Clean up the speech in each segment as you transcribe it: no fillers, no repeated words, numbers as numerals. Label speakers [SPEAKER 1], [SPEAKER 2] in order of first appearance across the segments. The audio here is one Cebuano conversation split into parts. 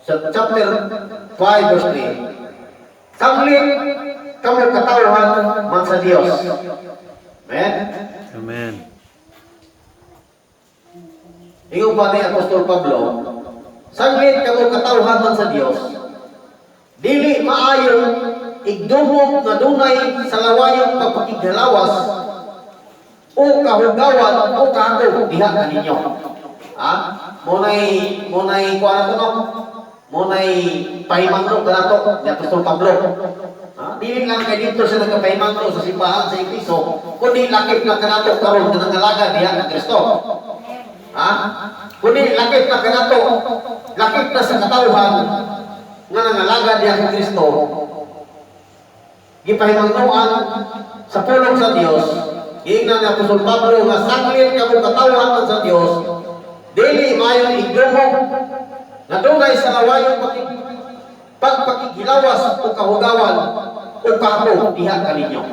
[SPEAKER 1] Sa chapter 5 verse 3, "Saglit kamo katawhan man sa Dios." Amen?
[SPEAKER 2] Amen.
[SPEAKER 1] Ingon pa ni Apostol Pablo, "Saglit kamo katawhan man sa Dios, dili maayo igdumog nga dunay sa lawayong pagpakighalawas o kahugawan o kahakog diha kaninyo." Ha? Mo nay kuan to, no? Mo nay pahimangno kanato ni Apostol Pablo. Ha? Dili lang kay dito siya nagpahimangno sa simbahan sa Efeso, kundi lakip na kanato karon nga nangalagad diha kang Kristo. Ha? Kundi lakip na kanato, lakip na sa katawhan nga nangalagad diha kang Kristo. Gipahimangnoan sa pulong sa Dios, giingnan ni Apostol Pablo nga saglit kamo katawhan man sa Dios, dili maayong igdumog nga dunay sa lawayong pagpakighilawas o kahugawan o kahakog diha kaninyo.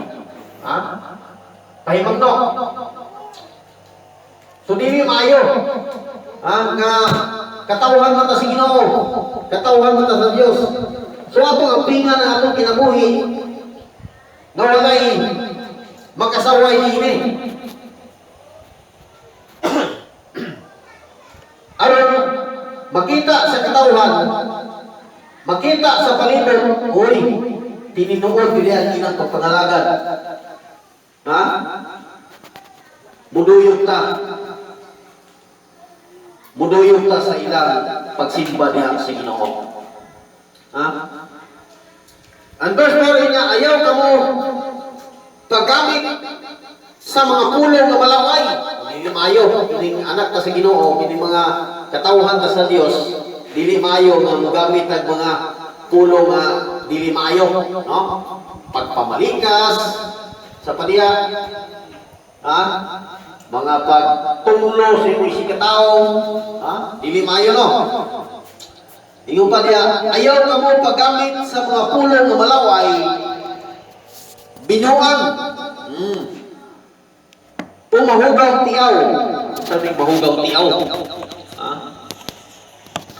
[SPEAKER 1] Ha? Pahimangno. So dili maayo, ha, nga katawhan man ta sa Ginoo, katawhan man ta sa Dios. So atong ampingan ang atong kinabuhi nga walay makasaway niini. Aron makita sa katawhan, makita sa palibot, uy, tinuod dili ang ilang pagpangalagad. Ha? Muduyok ta. Muduyok ta sa ilang pagsimba diha sa Ginoo. Ha? Ang verse 4 nga, "Ayaw kamo paggamit sa mga pulong nga malaway." Dili maayo kining anak ta sa Ginoo, kining mga katawhan ta sa Dios, dili maayo nga mogamit og mga pulong nga dili maayo, no? Pagpamalikas sa padiya, ha? Mga pagtunglo sa imong isigkatawo, ha? Dili maayo, no? Ingon pa diya, "Ayaw kamo paggamit sa mga pulong nga malaway, binuang, o mahugaw tiaw." Sabi mahugaw tiaw. Ha?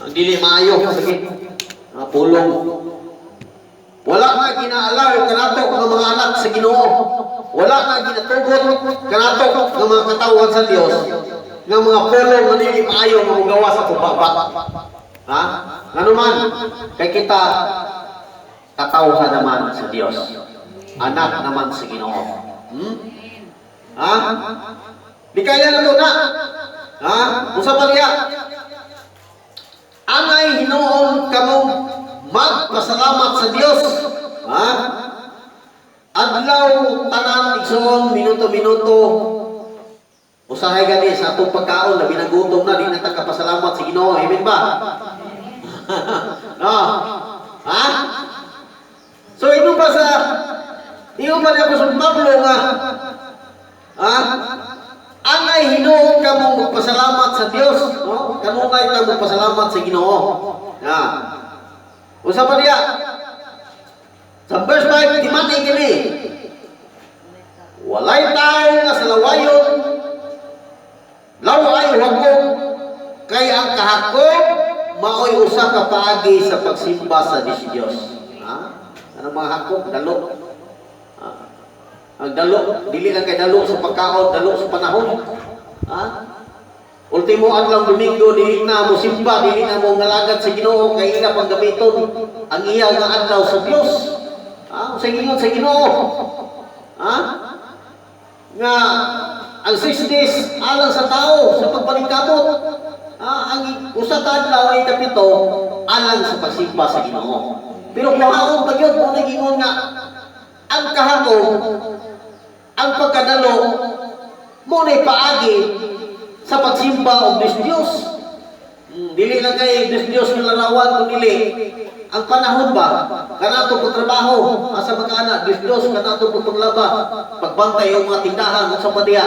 [SPEAKER 1] Ang dili maayo, sige. Mga pulong. Wala nga ginaalaw kanato nga mga anak sa Ginoo. Wala nga ginatugot kanato nga mga katawhan sa Dios nga mga pulong nga dili maayo nga mogawas sa baba. Ha? Ngano man, kay kita katawhan naman sa Dios. Anak naman sa Ginoo. Ha? Di kaya na to na. Ha? Usa pa niya. "Angay hinuon kamo magpasalamat sa Dios." Ha? Adlaw tanan, igsoon, minuto-minuto. Usahay gani sa atong pagkaon, labi na gutom na, di na ta kapasalamat sa Ginoo. Amen ba? No. Ha? So ino pa ni Apostol Pablo nga, ha? "Angay hinuon kamo magpasalamat sa Dios," no? Kanunay ka magpasalamat sa Ginoo. Ha. Usa pa diya. Sa verse 5, timati kini. "Walay tao nga sa lawayon laway hakog, kay ang kahakog maoy usa ka paagi sa pagsimba sa Diyos Diyos." Ha? Ano mga hakog? Dalo. Ha? Ang dalo, dili lang kay dalo sa pagkaon, dalo sa panahon. Ha? Ultimo adlaw Domingo, dili na mo simba, dili na mo ngalagad sa Ginoo kay ila pang gamiton ang iya nga adlaw sa Dios. Ha? Sa ingon sa Ginoo. Ha? Nga ang 6 days alang sa tao sa pagpaningkamot. Ha? Ang usa ka adlaw ay kapito alang sa pagsimba sa Ginoo. Pero kuhaon pa gyud kung nagingon nga ang kahakog, ang pagkadalo mo na paagi sa pagsimba og Diyos Diyos. Dili lang kay Diyos Diyos ng larawan, kung dili ang panahon ba kanato po trabaho asa magana Diyos Diyos, kanato po paglaba, pagbantay og mga tindahan sa padiya.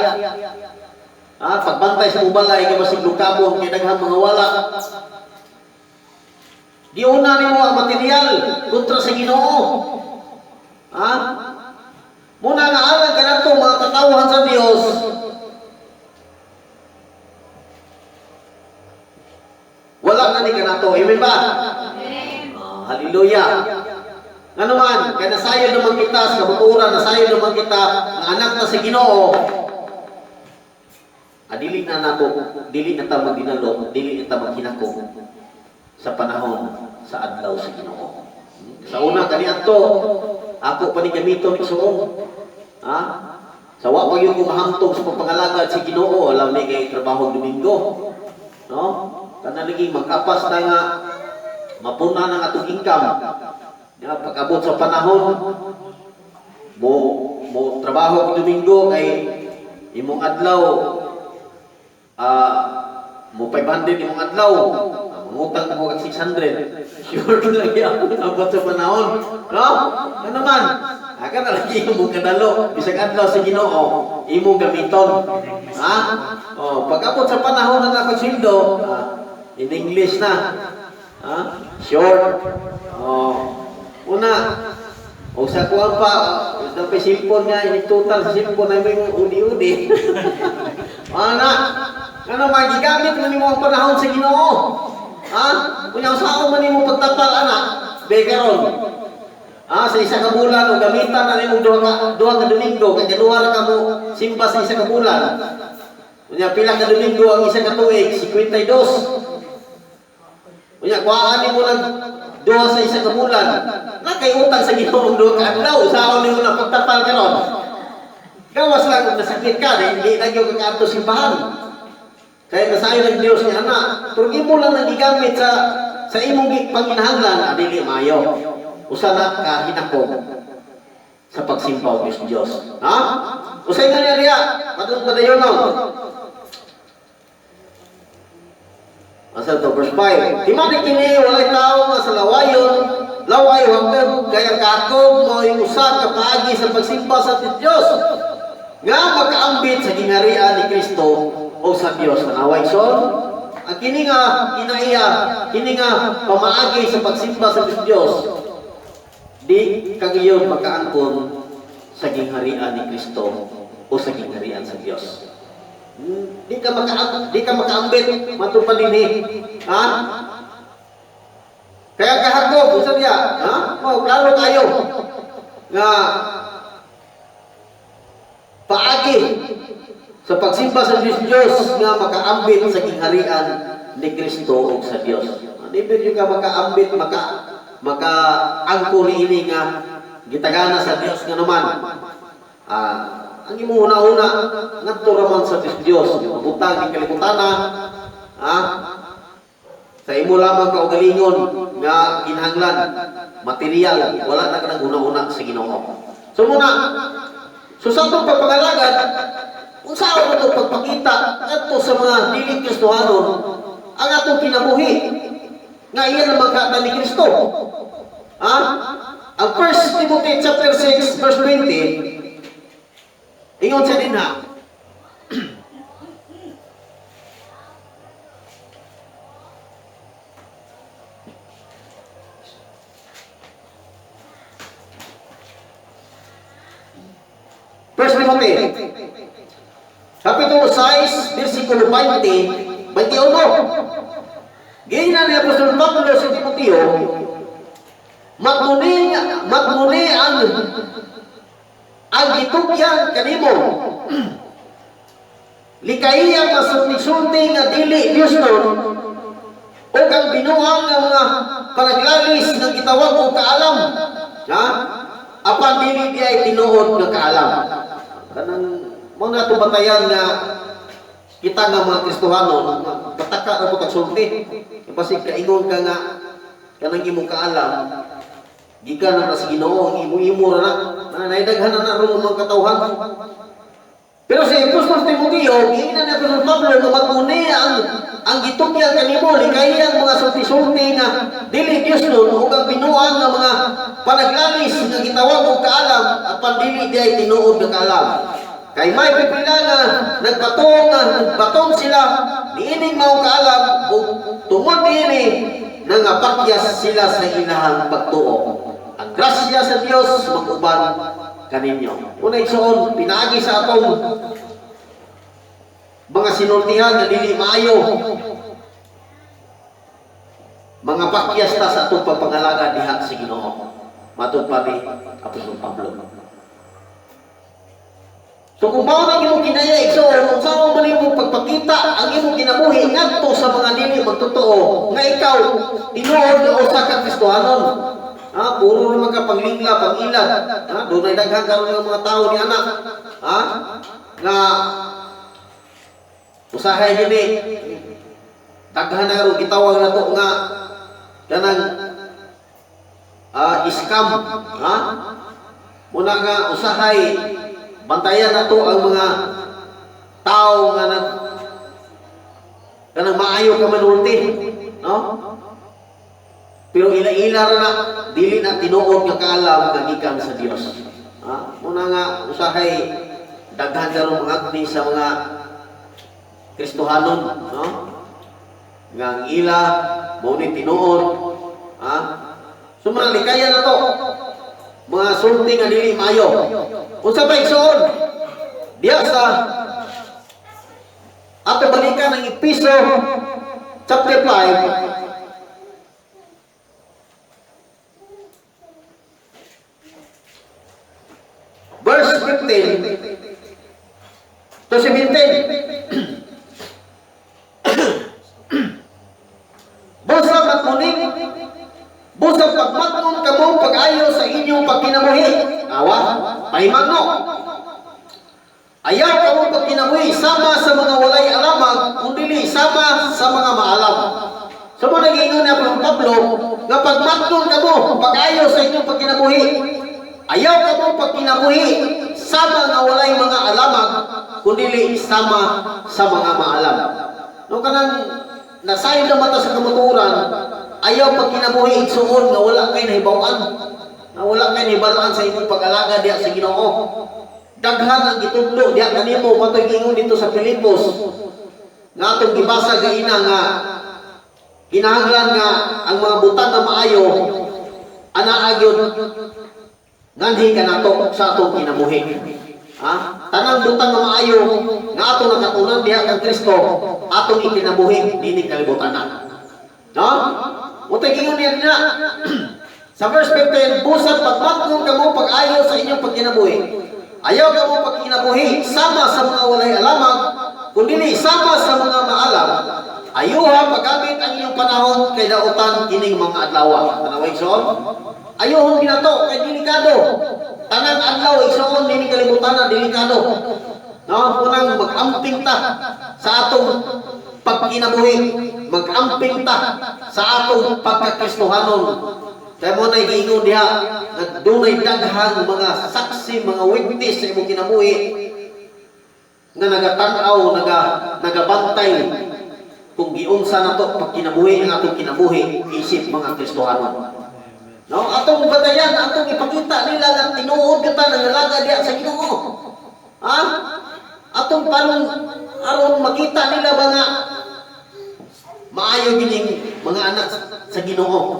[SPEAKER 1] Ha, pagbantay sa ubalay kay basig lukabon kay daghang mga wala. Giuna nimo ang material kontra sa Ginoo. Ha? Muna nga alang kanato mga katawhan sa Dios, wala na ni kanato. Amen ba? Hallelujah. Ngano man, kay nasayod naman kita sa kabaturan, nasayod naman kita nga anak na sa Ginoo. Dili na nato, dili na ta magdinalo, dili na ta maghinakog sa panahon sa adlaw sa Ginoo. Sa una kaniadto, ako pa ni gamiton igsuon. Ha? Sa wa pa gyud ko mahamtong sa pagpangalagad sa Ginoo, alam ni kay trabaho Domingo. No? Kana lagi magkapas na nga mapuna ng atong income. Ya, pag-abot sa panahon mo mo trabaho og Domingo kay imong adlaw mo 500 imong adlaw, mangutang mo kag 600, sure lagi ako abot sa panahon, no? Ano man aka na lagi imong kadalo bisag adlaw sa Ginoo imong gamiton, ha? Oh, pag abot sa panahon na ako sweldo, in English na, ha? Short. Oh, una o sa kuwan pa, sa pa cellphone nga, ini total sa cellphone ay may udi-udi. Ana, ano man, gigamit mo nimo ang panahon sa Ginoo. Ha? Kunya usaon man nimo pagtapal ana, be karon. Sa isa ka bulan o gamitan na nimo duha ka Domingo kay kaduha ra ka mo simba sa isa ka bulan. Unya pila ka Domingo ang isa ka tuig? 52. Unya kuhaan nimo lang duha sa isa ka bulan. Na kay utang sa Ginoo duha ka adlaw, usaon nimo na pagtapal karon? Gawas lang kung nasakit ka, di, hindi na gyud ka kaadto simbahan. Kaya nasayo ng Dios ni anak. Pero imo lang nang gigamit sa imong panginahanglan, dili maayo. Usa na ka hinakog sa pagsimba og Dios Dios. Ha? Usay nga niya diya, matong padayon no. Asa to verse 5. Himati kini walay tawo nga sa lawayon, laway hangtod kay ang kaakog mao'y usa ka paagi sa pagsimba sa Dios nga makaambit sa gingharian ni Kristo o sa Dios. Tanaway son, ang kini nga kinaiya, kini nga pamaagi sa pagsimba sa Dios, di kagayon makaangkon sa gingharian ni Kristo o sa gingharian sa Dios. Di ka makaambit matod pa dinhi. Ha? Kaya kahakog unsa diya? Ha? Oh, klaro kayo nga paagi sa pagsimba sa Dios Dios nga makaambit sa gingharian ni Kristo ug sa Dios. Di ba ka makaambit, makaangko niini nga gitagana sa Dios nga naman. Ang imong una-una ngadto ra man sa Dios Dios, butang ni kalibutana, ha? Sa imo lamang kaugalingon nga kinahanglan material, wala na ka nag-una-una sa Ginoo. So muna, so sa atong pagpangalagad, unsaon ato pagpakita ngadto sa mga dili Kristohanon ang atong kinabuhi nga iya naman ka ni Kristo. Ha? Ang 1 Timothy chapter 6 verse 20 ingon sa dinha. First Timothy, Kapitulo 6, versikulo 20, 21. Giingnan ni Apostol Pablo sa Timoteo, matmuni ang gitugyan kanimo. Likay ang masulti-sulti nga dili Dios nun, o ang binuang nga mga panaglalis nga gitawag og kaalam. Ha? Apan dili di ay tinuod nga kaalam. Kanang mao na atong batayan nga kita nga mga Kristohano, pataka ra po tag sulti. Basig kaingon ka nga kanang imong kaalam gikan na sa Ginoo, ang imo-imo ra na. Naidaghan na na ron mga katawhan. Pero si Apostol Timoteo, giingnan ni Apostol Pablo nga matmuni ang gitugyan kanimo, likay ang mga sulti-sulti nga dili Dios nun ug ang binuang nga mga panaglalis nga gitawag og kaalam apan dili di ay tinuod nga kaalam. Kay may pipila nga nagbatong nga nagbatong sila niining maong kaalam ug tungod niini nangapakyas sila sa ilahang pagtuo. Ang grasya sa Dios mag-uban kaninyo. Una igsoon, pinaagi sa atong mga sinultihan nga dili maayo. Mga pakyas ta sa atong pagpangalaga diha sa Ginoo. Matod pa ni Apostol Pablo. So kung mao nang imong kinaya, igsoon, unsaon man imong pagpakita ang imong kinabuhi ngadto sa mga dili magtotoo nga ikaw tinuod nga usa ka Kristohanon? Ha, puro naman ka panglingla, pangilad. Ha, dunay daghan karon nga mga tao ni anak. Ha? Nga usahay gini daghan na karon gitawag nato nga kanang scam, ha? Muna nga usahay bantayan nato ang mga tao nga nag kanang maayo ka manulti, no? Pero ila-ila ra na, dili na tinuod nga kaalam nga gikan sa Dios. Ha? Muna nga usahay daghan karon mga agni sa mga Kristohanon, no? Nga ang ila mao ni tinuod, ha? So mga likayan na to mga sulti nga dili maayo. Unsa pa, igsoon? Diya sa ato balikan ang Epeso chapter 5, verse 15 to 17. Busa matmuning, busa pagmatnon kamo pag-ayo sa inyong pagkinabuhi. Awa, pahimangno. Ayaw kamo pagkinabuhi sama sa mga walay alamag, kundili sama sa mga maalam. So mo nag-ingon ni Apostol Pablo nga pagmatnon kamo pag-ayo sa inyong pagkinabuhi. Ayaw kamo pagkinabuhi sama nga walay mga alamag, kundili sama sa mga maalam. No, kanang nasayod na mata sa kamatuoran, ayaw pagkinabuhi, igsuon, nga wala kay nahibaw-an. Nga wala kay nahibalaan sa imong pag-alaga diha sa Ginoo. Daghan ang gitudlo diha kanimo matoy giingon dito sa Filipos. Nga atong gibasa gaina nga kinahanglan nga ang mga butang nga maayo anaa gyud nganhi kanato sa atong kinabuhi. Ha? Tanang butang nga maayo nga atong nakatunan diha kang Kristo, atong ikinabuhi dinhi kalibutan na. No? Utay giingon niya na sa verse 15, "Busag pagmatngon kamo pag-ayo sa inyong pagkinabuhi. Ayaw kamo pagkinabuhi sama sa mga walay alamag, kundi sama sa mga maalam. Ayuha paggamit ang inyong panahon kay dautan kining mga adlaw." Tanawa, igsoon. Ayuhon ginato kay delikado. Tanang adlaw, igsoon, dinhi kalibutan na delikado. No, kunang mag-amping ta sa atong pagkinabuhi, mag-amping ta sa atong pagkakristohanon. Kaya mo na giingon diha nga dunay daghang mga saksi, mga witness sa imong kinabuhi nga nagatanaw, nagabantay kung giunsa na to pagkinabuhi ang atong kinabuhi isip mga Kristohanon. No, atong batayan, atong ipakita nila nga tinuod kita nangalaga diha sa Ginoo. Ha? Atong panong aron makita nila ba nga maayo gining mga anak sa Ginoo.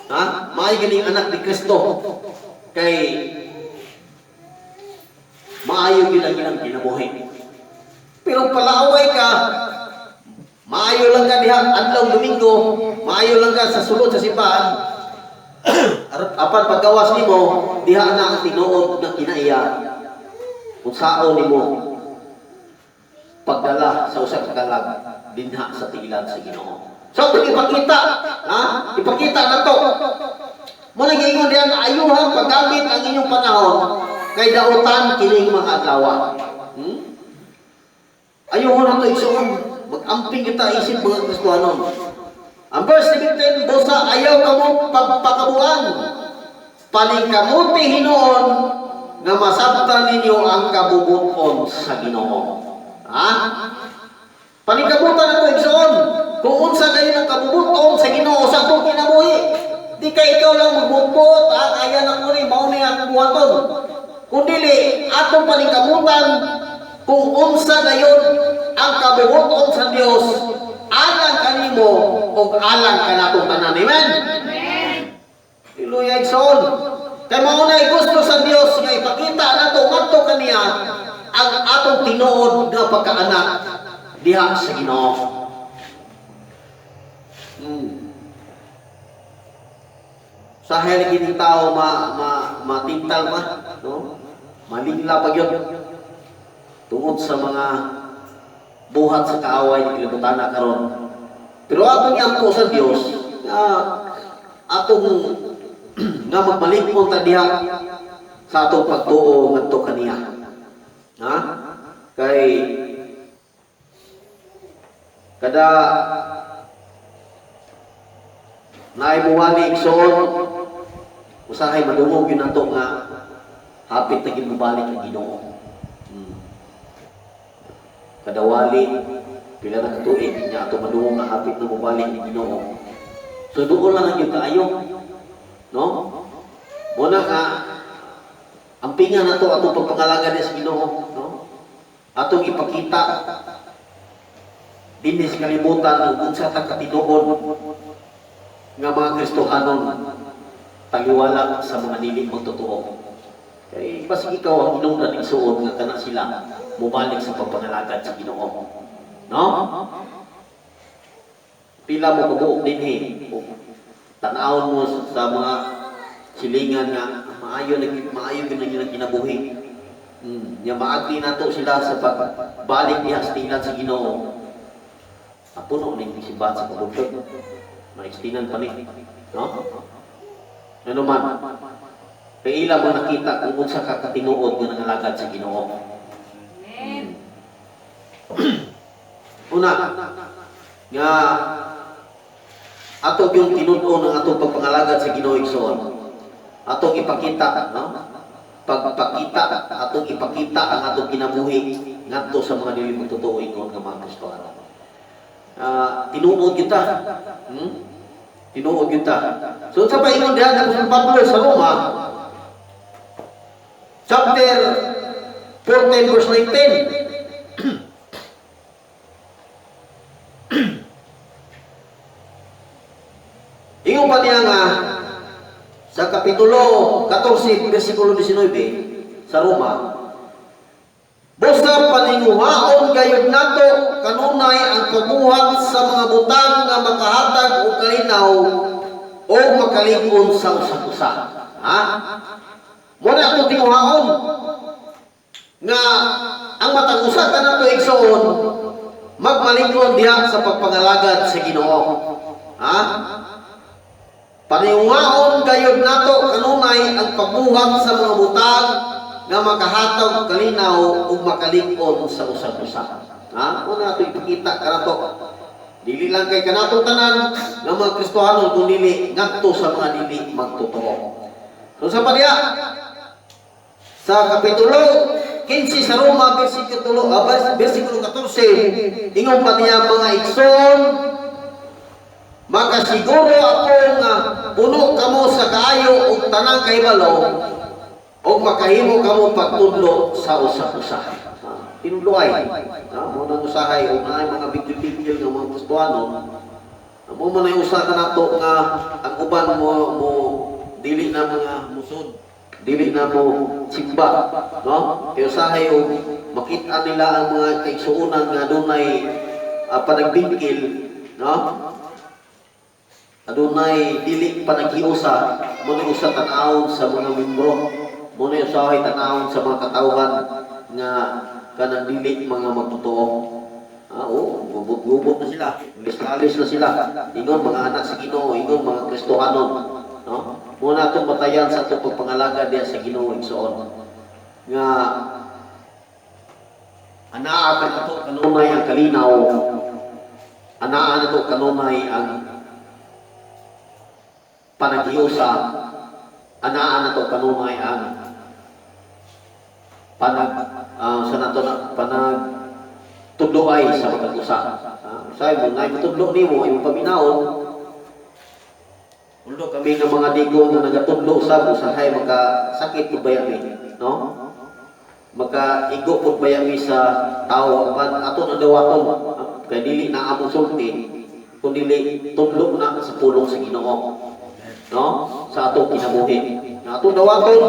[SPEAKER 1] Ha? Maayo gining anak ni Kristo. Kay maayo gid ang ilang kinabuhi. Pero palaaway ka, maayo lang ka diha adlaw Domingo, maayo lang ka sa sulod sa simbahan. Apan paggawas nimo, diha na ang tinuod nga kinaiya. Unsaon nimo pagdala sa usa ka kalag dinha sa tiilan sa Ginoo. So kung ipakita, ha? Ipakita nato. Mo na giingon diha nga ayuha paggamit ang inyong panahon kay dautan kining mga adlaw. Ayuhon nato, igsoon, mag-amping kita isip mga Kristohanon. Ang verse 17, "Busa ayaw kamo pagpakabuang. Paningkamuti hinuon nga masabtan ninyo ang kabubuton sa Ginoo." Ha? Paningkamutan ako, igsoon. Kung unsa kayo ng kabubuton sa Ginoo sa atong kinabuhi. Di kay ikaw lang magbutbot, ah, kaya na ko ni, mao ni ang buhaton. Kung dili, atong paningkamutan kung unsa gayon ang kabubuton sa Dios alang kanimo ug alang kanatong tanan. Amen. Hallelujah, igsoon. Kay mao na gusto sa Dios nga ipakita nato ngadto kaniya ang atong tinuod nga pagkaanak diha sa Ginoo. Usahay lagi ning tao ma, ma matintal pa, no? Malingla pa gyud tungod sa mga buhat sa kaaway ni kalibutan na karon. Pero atong iampo sa Dios nga atong nga magmalikmon ta diha sa atong pagtuo ngadto kaniya. Ha? Kay kada naay muwali, igsoon, usahay madungog yun nato nga hapit na gyud mobalik ang Ginoo. Kada wali, pila na katuig nya ato madungog nga hapit na mobalik ang Ginoo. So doon lang ang gyud kaayo. No? Muna nga ampingan nato atong pagpangalaga sa Ginoo, no? Atong ipakita dinhi sa kalibutan ug unsa ta katinuod nga mga Kristohanon taliwala sa mga dili magtotoo. Kay basig ikaw ang hinungdan, igsuon, nga kana sila mobalik sa pagpangalagad sa Ginoo. No? Pila mo kabuok dinhi ug tan-awon mo sa mga silingan nga maayo na maayo gyud ang kinabuhi. Nya maagdi nato sila sa pagbalik diha sa tilan sa Ginoo. Puno ning simbahan sa kabuntot. Maekstinan pa ni. No? Ano man, kay ila mo nakita kung unsa ka katinuod nga nangalagad sa Ginoo.
[SPEAKER 2] Amen.
[SPEAKER 1] Una, nga ato yung tinud-on ang atong pagpangalagad sa Ginoo, igsoon. Atong ipakita, no? Pagpakita, atong ipakita ang atong kinabuhi ngadto sa mga dili totoo ingon nga mga Kristohano. Tinuod kita. Tinuod kita. So sa paingon diha ng Apostol Pablo sa Roma, chapter 14 verse 19. Ingon pa niya nga sa Kapitulo 14 versikulo 19 sa Roma, "Busa paninguhaon gayud nato kanunay ang pagbuhat sa mga butang nga makahatag og kalinaw o makalig-on sa usag-usa." Ha? Mo na atong tinguhaon nga ang matag usa kanato, igsoon, magmalig-on diha sa pagpangalagad sa Ginoo. Ha? "Paninguhaon gayud nato kanunay ang pagbuhat sa mga butang nga makahatag kalinaw ug makalig-on sa usag-usa." Ha? Mo na ato ipakita kanato. Dili lang kay kanatong tanan nga mga Kristohanon kun dili ngadto sa mga dili magtotoo. So sa pa diha sa Kapitulo 15 sa Roma, versikulo 14, ingon pa niya, "Mga igsoon, makasiguro ako nga puno kamo sa kaayo ug tanang kahibalo ug makahimo kamo pagtudlo sa usa-usa." Tinudloay. Mo nang usahay ug naay mga bigil-bigil nga mga Kristohano. Mo man ay usa ka nato nga ang uban mo dili na mga musod, dili na mo simba, no? Kay usahay og makita nila ang mga kaigsuonan nga adunay panagbingkil, no? Adunay dili panaghiusa, mo ni usa tan-awon sa mga membro, mo ni usahay tan-awon sa mga katawhan nga kanang dili mga magtotoo. Oo, gubot-gubot na sila, alis na sila. Ingon mga anak sa Ginoo, ingon mga Kristohanon, no? Muna atong batayan sa atong pagpangalaga diha sa Ginoo, igsoon. Nga anaa ka nato kanunay ang kalinaw, anaa nato kanunay ang panaghiusa, anaa nato kanunay ang panag sa nato na panag tudloay sa matag usa. Say mo nay matudlo nimo imong paminawon. Although kami nga mga digo nga nagatudlo usab, usahay makasakit pud baya mi, no? Makaigo pud baya mi sa tawo apan ato na dawaton kay dili na among sulti kun dili tudlo na sa pulong sa Ginoo. No? Sa atong kinabuhi. Nga atong dawaton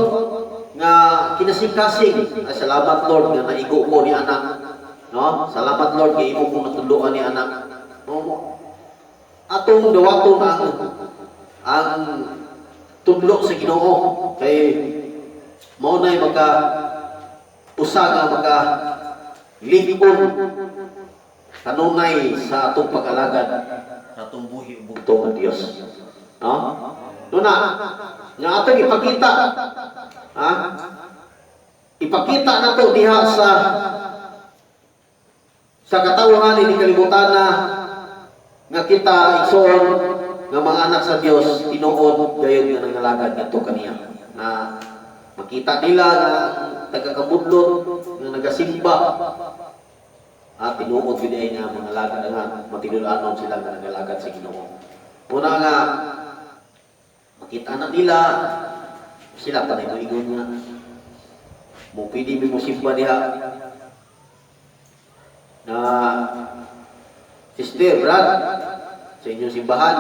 [SPEAKER 1] nga kinasing-kasing, ay, salamat Lord nga naigo ko ni anak. No? Salamat Lord kay imo kong natudloan ni anak. No? Atong dawaton ang Tudlo sa Ginoo kay mao nay maka usa nga maka lig-on kanunay sa atong pag-alagad sa atong buhi ug bugtong nga Dios. No? Tuna, nga atong ipakita, ha? Ipakita nato diha sa katawhan ini kalibutan na nga kita, igsoon, nga mga anak sa Dios, tinuod gayon nga nangalagad ngadto kaniya, na makita nila nga taga-kabudlot nga nagasimba at tinuod gid ay nga mga alagad, nga matinud-anon sila nga nagalagad sa Ginoo. Una nga makita na nila, sila pa na ingon nga mo pwede mi mo simba diha na, sister, brad, sa inyong simbahan.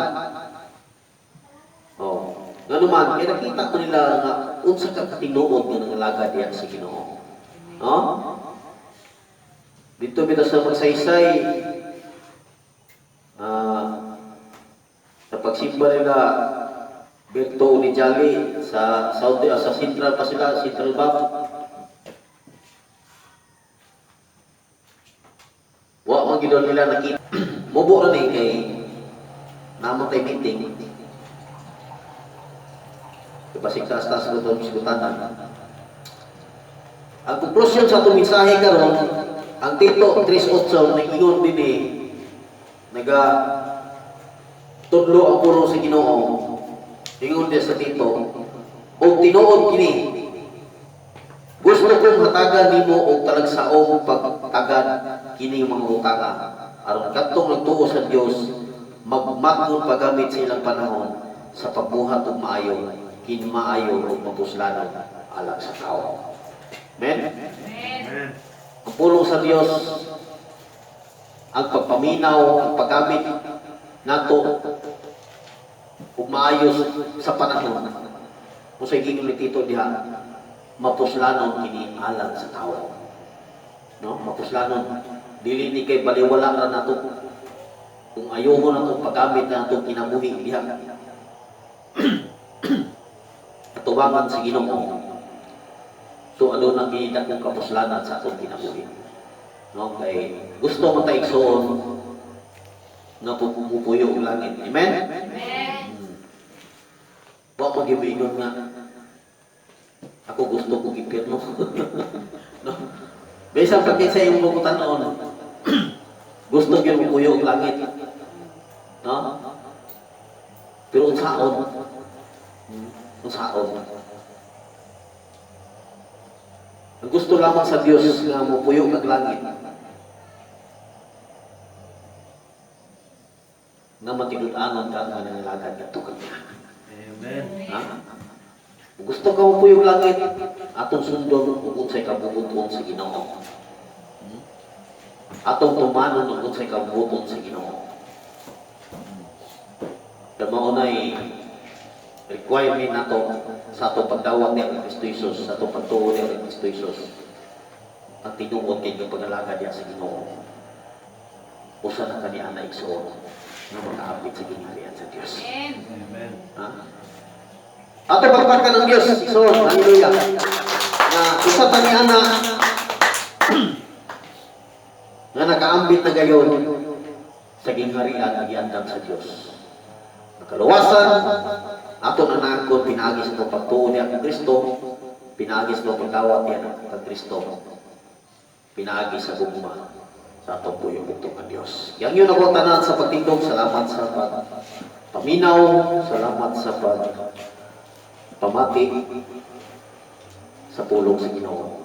[SPEAKER 1] Oh, ngano man, kaya nakita ko nila nga unsa ka katinuod nga nangalagad diha sa Ginoo. No? Dito bitaw sa Magsaysay, sa pagsimba nila Berto Unijali sa Saudi, sa Central pa sila, Central Bank. Wa man gid nila nakita. Mubo ra ni kay namo tay meeting. Basig taas-taas ko itong sugutanan. Ang konklusyon sa atong mensahe karon, ang Tito 3.8 nag-ingon din eh, naga tudlo ang pulong sa Ginoo, ingon din sa Tito, og tinuod kini, gusto kong hatagan nimo og talagsaong pagtagad kini mga utanga aron kadtong nagtuo sa Dios magmatngon paggamit sa ilang panahon sa pagbuhat og maayo, kini maayo ug mapuslanon alang sa tao. Amen.
[SPEAKER 2] Amen.
[SPEAKER 1] Ang pulong sa Dios, ang pagpaminaw, ang paggamit nato ug maayos sa panahon. Kung sa giingon ni Tito diha, mapuslanon kini alang sa tao. No? Mapuslanon. Dili ni kay baliwala ra nato. Kung ayoko nato paggamit na atong kinabuhi diha. Atubangan sa Ginoo. So ano nang kini dakong kapuslanan sa atong kinabuhi. No? Kay gusto mo ta, igsoon, nga pumupuyo og langit. Amen?
[SPEAKER 2] Amen.
[SPEAKER 1] Wa magyuingon nga ako gusto kong impyerno. No? Bisan pa kinsa imong bukutanon, gusto gyud mupuyo og langit. No? Pero unsaon? Unsaon? Ang gusto lamang sa Dios nga mupuyo kag langit, nga matinud-anon ka nga nangalagad ngadto kaniya.
[SPEAKER 3] Amen.
[SPEAKER 1] Ha? Kung gusto ka mupuyo og langit, atong sundon ug unsay kabubuton sa Ginoo. Atong tumanon ug unsay kabubuton sa Ginoo. Hmm. Mao nay requirement nato sa atong pagdawat niya kay Kristo Jesus, sa atong pagtuo niya kay Kristo Jesus. Ang tinuod kay nga pangalagad niya sa Ginoo. Usa na kani ana, igsoon, nga makaabit sa gingharian sa Dios.
[SPEAKER 2] Amen.
[SPEAKER 3] Amen.
[SPEAKER 1] Ha? Ato pagpakan ng Dios, igsoon, hallelujah. Na usa ta ni ana nga nakaambit na gayon sa gingharian nga giandam sa Dios. Ang kaluwasan ato na naangkon pinaagi sa atong pagtuo niya kay Kristo, pinaagi sa atong pagdawat niya kay Kristo, pinaagi sa gugma sa atong puyo bugtong ang Dios. Yang yun ako tanan sa pagtindog, salamat sa pag paminaw, salamat sa pag pamati sa pulong sa Ginoo.